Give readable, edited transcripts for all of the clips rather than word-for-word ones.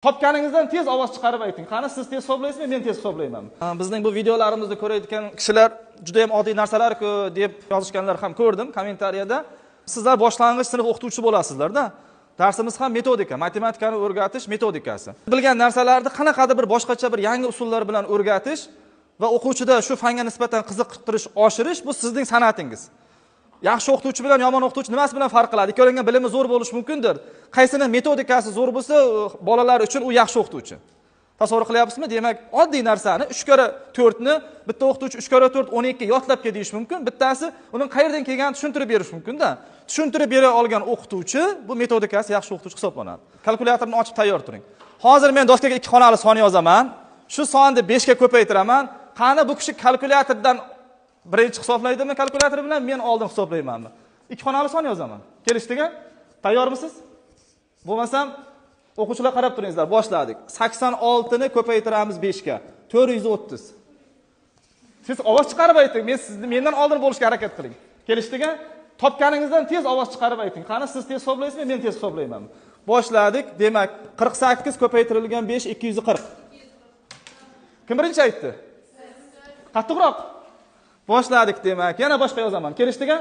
Topganingizdan tez ovoz chiqarib ayting. Qani, siz tez hisoblaysizmi, men tez hisoblaymanmi? Bizning bu videolarimizni ko'rayotgan kishilar juda ham oddiy narsalar-ku deb yozishganlar ham ko'rdim kommentariyada. Sizlar boshlang'ich sinf o'qituvchisi bo'lasizlar-da. Darsimiz ham metodika, matematikani o'rgatish metodikasi. Bilgan narsalarni qanaqadir bir boshqacha bir yangi usullar bilan o'rgatish va o'quvchida shu fanga nisbatan qiziqtirish, oshirish bu sizning san'atingiz. Yaxshi o'qituvchi bilan yomon o'qituvchi nimasi bilan farq qiladi? Ikkovining bilimi zo'r bo'lishi mumkindir. Qaysini metodikasi zo'r bo'lsa, bolalar uchun u yaxshi o'qituvchi. Tasavvur qilyapsizmi? Demak, oddiy narsani 3 karra 4 ni bitta o'qituvchi 3 karra 4 12 yodlab kel deyish mumkin. Bittasi uning qayerdan kelganini tushuntirib berish mumkin-da. Tushuntirib bera olgan o'qituvchi bu metodikasi yaxshi o'qituvchi hisoblanadi. Kalkulyatorni ochib tayyor turing. Hozir men doskaga 2 xonali son yozaman. Shu sonni 5 ga ko'paytiraman. Qani bu kishi kalkulyatordan birinchi hisoblaydimi kalkulyator bilan, men oldin hisoblaymanmi? 2 xonali son yozaman. Kelishdikmi? Tayyormisiz? Bo'lmasam o'quvchilar qarab turingizlar, boshladik. 86 ni ko'paytiramiz 5 ga. 430. Siz ovoz chiqarib ayting, men sizni mendan oldin bo'lishga harakat qiling. Kelishdikmi? Topganingizdan tez ovoz chiqarib ayting. Qani, siz tez hisoblaysizmi, men tez hisoblaymanmi? Boshladik. Demak, 48 ko'paytirilgan 5 240. Kim birinchi aytdi? Qattiqroq. Boshladik demak. Yana boshqa yozaman. Kelishdikmi?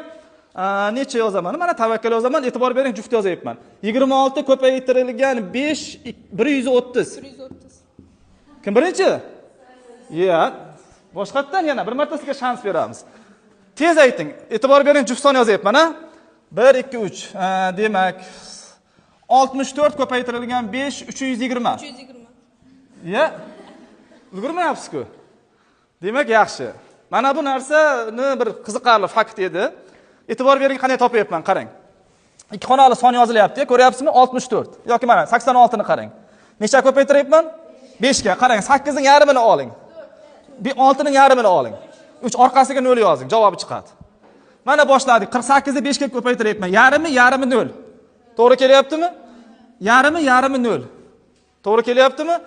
Necha yozaman? Mana tavakkal yozaman. E'tibor bering, juft yozyapman. 26 ko'paytirilgan 5 130. 130. Kim birinchi? Ya, boshqatdan yana bir marta sizga shans beramiz. Tez ayting. E'tibor bering, juft son yozyapman, ha? 1 2 3. Demak, 64 ko'paytirilgan 5 320. 320. Ya. Ulgurmayapsiz-ku. Demak, yaxshi. Mana bu narsani bir qiziqarli fakt edi. E'tibor bering, qanday topyapman, qarang. 2 xonali son yozilyapti, ko'ryapsizmi? 64 yoki mana 86 ni qarang. Necha ko'paytiryapman? 5 ga. Qarang, 8 ning yarmini oling. 6 ning yarmini oling. 3 orqasiga 0 yozing, javobi chiqadi. Mana boshladik. 48 ni 5 ga ko'paytiryapman. Yarmi, yarmi 0. To'g'ri kelyaptimi? Yarmi, yarmi 0. To'g'ri kelyaptimi?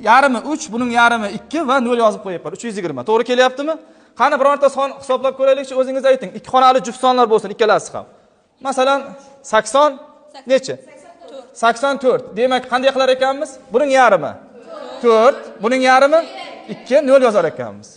Yarmi 3, buning yarmi 2 va 0 yozib qo'yapman. 320. To'g'ri kelyaptimi? Qani birorta son hisoblab ko'raylikchi, o'zingiz ayting. 2 xonali juft sonlar bo'lsin ikkalasi ham. Masalan, 80 necha? 84. Demak, qanday qilar ekanmiz? Buning yarmi 4, buning yarmi 2, 0 yozar ekanmiz.